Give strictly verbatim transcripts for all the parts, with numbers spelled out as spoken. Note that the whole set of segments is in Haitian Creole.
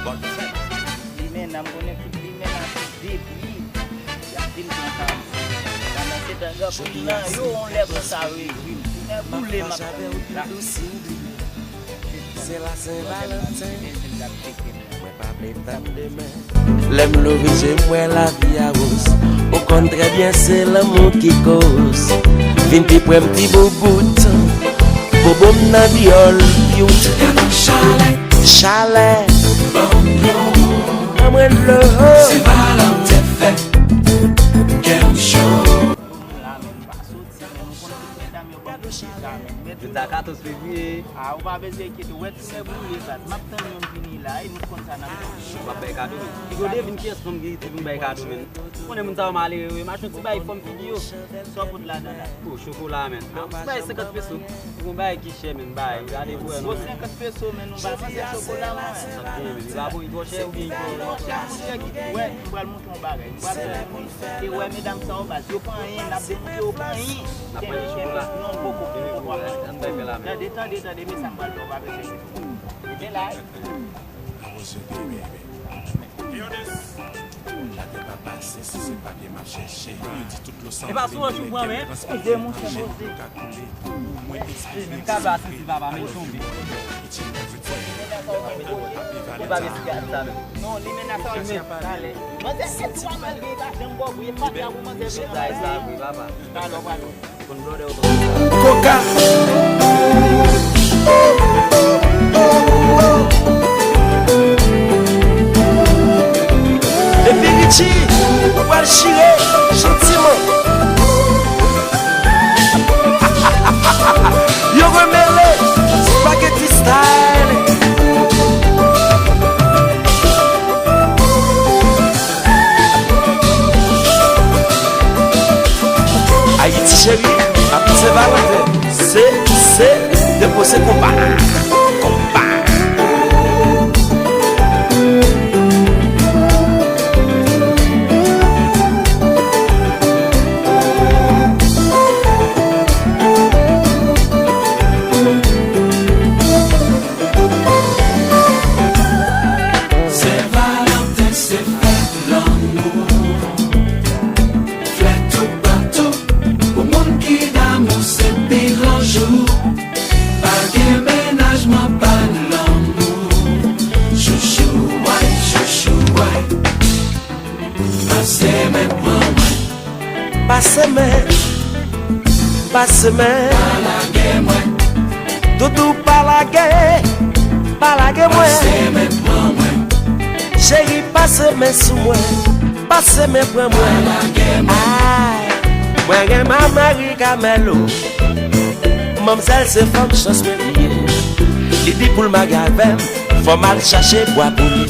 Limena, m konnen tout limena, tout depi y ap vin pran kay. Pandan se tan, granmoun nan, yo, yon lè konsa, yo ekri m. Limena boule, m ap tann yo la. Se la Sen Valanten. Mwen pa vle tann demen. Lè m louvri je m, m wè lavi a woz. Ou konn trè byen se lanmou ki koz. Vin pi pre m, ti boubout. Bobo m nan dyòl, pyout. Gade chalè. Chalè. Ban m dlo. Ban mwen dlo. Se Valanten fèt. Kè m cho. Ti, men nou konn tout medam yo ban m deja, men. Jodi a katòz fevriye. A, ou pa bezwen enkyete w, wè ti nèg ou ye, baz. M ap tann yon vini la, e nou konn sa n ap fè. W ap bay kado, men. Piga w devine kiyès fanm ki di pou m bay kado, men. Ou konnen moun sa yo malere, wi. M achte yon ti bay fòm figi yo. Sa w pot ladan la? O, chokola, men. Ti bay senkant peso. Ou gon bay ki chè, men. Bay, gade pou wè, non. O, senkant peso, men, nou pa vann chokola, mwen. Sa byen, men. Li pa bon, li twò chè oubyen li twò... Li twò chè, monchè, ki wè, m pral montre yon bagay. M pral montre yon... E wè medam sa yo, baz, yo pa anyen, n ap demontre yo pa anyen. N ap manje chokola. Non, poko, poko, poko. Ann bay fè la, men. Tande, tande, tande, men sa m pral fè, w pa bezwen enkyete w. Rete la, wi. Arozye, baby, baby. Yo dis, la te pa pase si se pa te m ap chèche. Yo di tout lo san... E pa sou wòch ou pran, men. Ede monchè poze. Mwen eksplike. Menm kado a santi papa, men l tonbe. E pa gen sigarèt sa menm. Non, limena sa yo menm. Talè. Manzè, se twa mal gen, pa janm ba w pou ye, pa byen pou manzè vin nan bagay. Sa vre, papa. Talè, w pral wè. Konn blòdè yo tonbe. Koka. Epi Richie, nou pral chire jantiman. Yo remele Spaghetti Style. Ayiti cheri, ap Sen Valanten. Se, se, depo se konba. Konba. Sen Valanten se fèt lanmou. Flè toupatou pou moun ki damou se pi gran jou. Pa gen menajman, pa lanmou. Chouchou, way, chouchou, way. Pase men pran mwen. Pase men, pase men. Pa lage mwen. Doudou pa lage, pa lage mwen. Pase men pran mwen. Cheri, pase men sou mwen. Pase men pran mwen. Pa lage mwen. Ay, mwen renmen Marie Carmelo. Manmzèl se fanm chans mwen li ye. Li di pou l marye avè m, fò m al chache bwa pou li.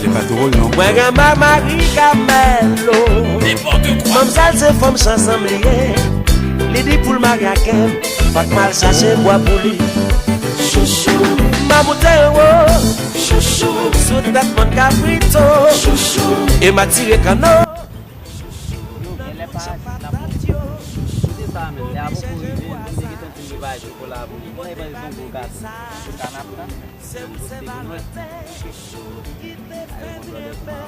Mwen renmen Marie Carmelo. Manmzèl se fanm chans an m li ye. Li di pou l marye ak m, fòk m al chache bwa pou li. Chouchou. Mamoute anwo. Chouchou. Sou tèt mòn kabrito. Chouchou. E m a tire kanno. Yo, genlè pa aji n ap mouri. Kote sa menm, lè a poko rive, nou te gentan di m prepare chokola pou li. Mwen, e pa yon gwo gato. Chokola n ap tann. Menm poste pou nou. Ay, bon, blòdè kouman.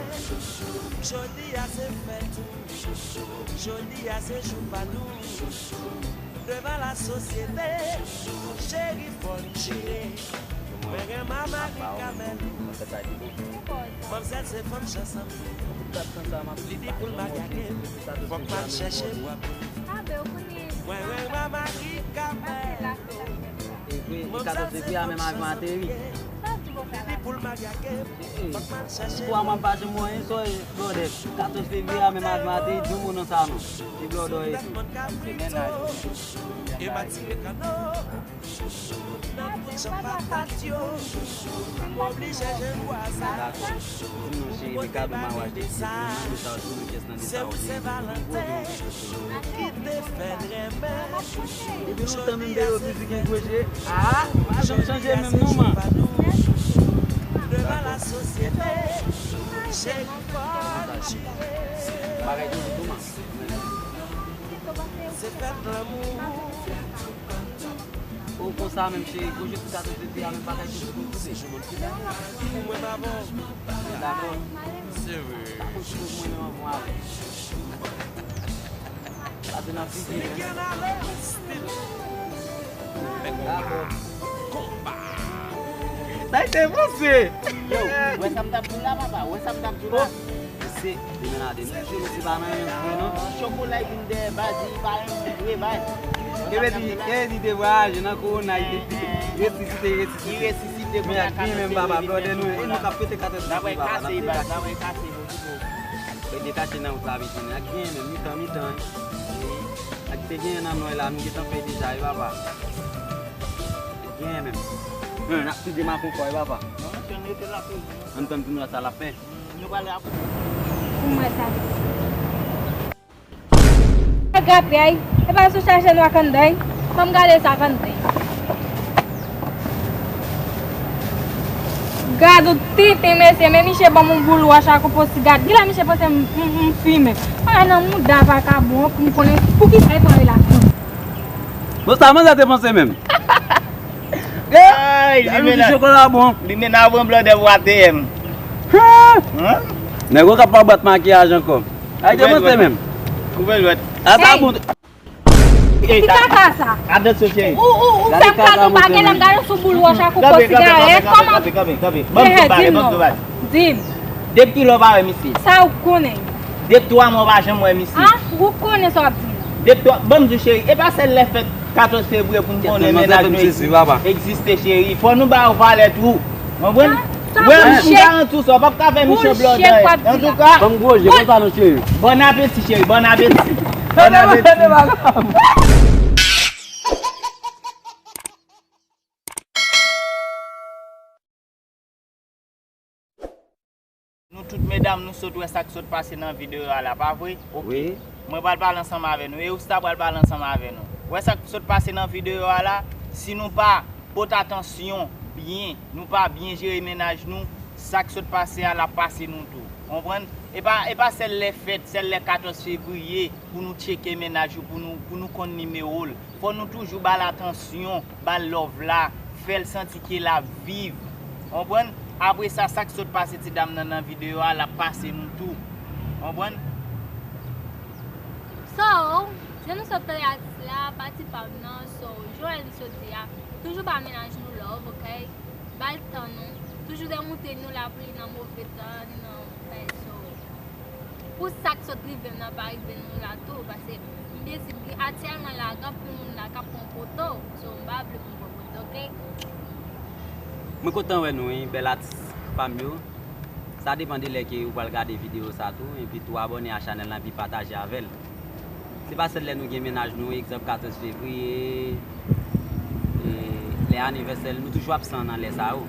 Jodi a se fèt ou. Jodi a se jou pa nou. Devan lasosyete, cheri fò n chire. Mwen renmen Marie Carmelo. Manmzèl se fanm chans an m li ye. Li di pou l marye ak m, fòk m al chèche bwa pou li. Mwen renmen Marie Carmelo. Manmzèl se fanm chans an m li ye. Li di pou l marye ak m, fòk m al chèche bwa pou li. Pou a mwen pa janm wè anyen sou blòdè. Katòz fevriye a menm avyon ateri, di yon mo nan sa non. Ti blòdè tou. Se mennaj ou. E m a tire kanno. Nan tout jan pa patyo. M oblije jwenn vwazaj. Di m non cheri, men kado m a achte. Nan de sa yo, tou men pyès nan de sa yo. Se ou Sen Valanten. Ki te fè n renmen. Depi lontan menm de yo fizik enkweye. Ah, pa janm chanje menm non man. Devan lasosyete, cheri fò n chire. Bagay toujou tou man. Se fèt lanmou. Ou konsa menm cheri, gon jou tout atò de pi a menm bagay ki pou koute. Pou mwen pa bon. Dakò. Se vre. Sa konn si pou mwen menm anvan avè. Pase nan figi. Dakò. Sa te panse. Yo, wè sa m t ap di w la, papa, wè sa m t ap di w la. Se demen la de nou jwe, se pa nan yon vre non. Chokola vin dèyè baz li pa renmen vre baz. Kebe di, kebe di te vwayaje nan kowona, li te resisite, resisite. Li resisite, men ak gen menm papa blòdè nou, e nou k ap pete katè sou papa nan pete kache. Pete kache nan wout la vin tounen. Ak gen menm mitan, mitan. Ak te gen nan nwè la, nou gentan fè deja, e papa. Ak gen menm. N ap tou demakon kò, e papa. Ann tann pou n wè sa l ap fè. Nou pral rap. Pou mwen sa. Atrape ay. E pa sou chache nou ak anndan. Ban m gade sa ak anndan. Gad ou tenten mesye, men misye ban m yon boul wòch ak yon po siga. Gila misye panse m, m, m fimen. Ay nan mouda vakabon pou m konnen poukisa li pran relasyon. Bon, sa manzè te panse menm? Ay, li menm chokola bon. Li menm nan pran blòdè pou A T M. Nèg yo k ap pa bwat makiyaj ankò. Ay, te panse menm. Koupe jwèt. Ata bon. Ki kaka sa? Atansyon cheri. Ou, ou, ou fè m kaka, ou pa genlè m gade sou boul wòch ak ou po sigarèt. Kòman? Kanpe, kanpe, kanpe. Ban m tou pale, ban m tou pale. Di m. Depi kilè w pa wè misye? Sa ou konnen? Depi twa mwa w pa janm wè misye. Ah, ou konnen sa w ap di m nan. Depi twa, ban m di w cheri, e pa sèl lè fèt katòz fevriye pou n konnen mennaj nou egziste cheri. Fò nou ba yo valè tou. Konprann? Wè, m garanti w sa, w p ap ka fè misye blòdè. Antouka, bòn apeti cheri, bòn apeti. Bòn apeti. Nou tout medam, nou sot wè sa k sot pase nan videyo a la, pa vre? Oke. Mwen pral pale ansanm avè nou, e Usta pral pale ansanm avè nou. Wè sa k sot pase nan videyo a la, si nou pa pote atansyon byen, nou pa byen jere mennaj nou, sa k sot pase a, l ap pase nou tou. Konprann? E pa, e pa sèl lè fèt, sèl lè katòz fevriye pou nou tcheke mennaj ou, pou nou, pou nou konn nimewo l. Fò nou toujou ba l atansyon, ba l love la, fè l santi ke l ap viv. Konprann? Apre sa, sa k sot pase ti dam nan nan videyo a, l ap pase nou tou. Konprann? So, jan nou sot tande atis la, pati pa m nan, so, jan li sot di a, toujou ba mennaj nou love, oke? Ba l tan nou, toujou demoute nou la pou li nan move tan, li nan bagay, so. Pou sa k sot rive m nan pa rive nou la tou, paske m byen si m gen, aktyèlman la, gen anpil moun la k ap pran foto, so m pa vle pou m pran foto, oke? Mwen kontan wè nou wi, bèl atis pa m yo. Sa depann de lè ke ou pral gade videyo sa tou, epi tou abòne a chanèl lan epi pataje avè l. Se pa sèl lè nou gen mennaj nou, egzanp katòz fevriye, e, lè anivèsè l, nou toujou absan nan lè sa yo.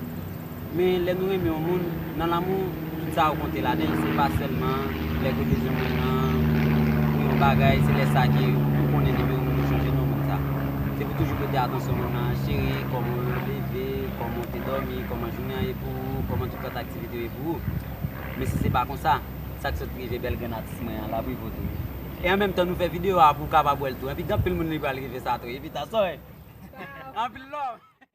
Men lè nou renmen yon moun, nan lanmou, tout sa yo konte ladan l, se pa sèlman lè ke w bezwen moun nan, pou yon bagay, se lè sa ke ou konnen nimewo moun ou chanje non moun sa. Se pou toujou pote atansyon moun nan, cheri, kòman w leve, kòman w te dòmi, kòman jounen an ye pou ou, kòman tout lòt aktivite yo ye pou ou. Men si se pa konsa, sa k sot rive bèl grenn atis mwen an, l ap rive w tou. E an menm tan nou fè videyo a pou w kapab wè l tou. Epi gen anpil moun li pral rive sa tou. Epi ta sòy. Anpil love.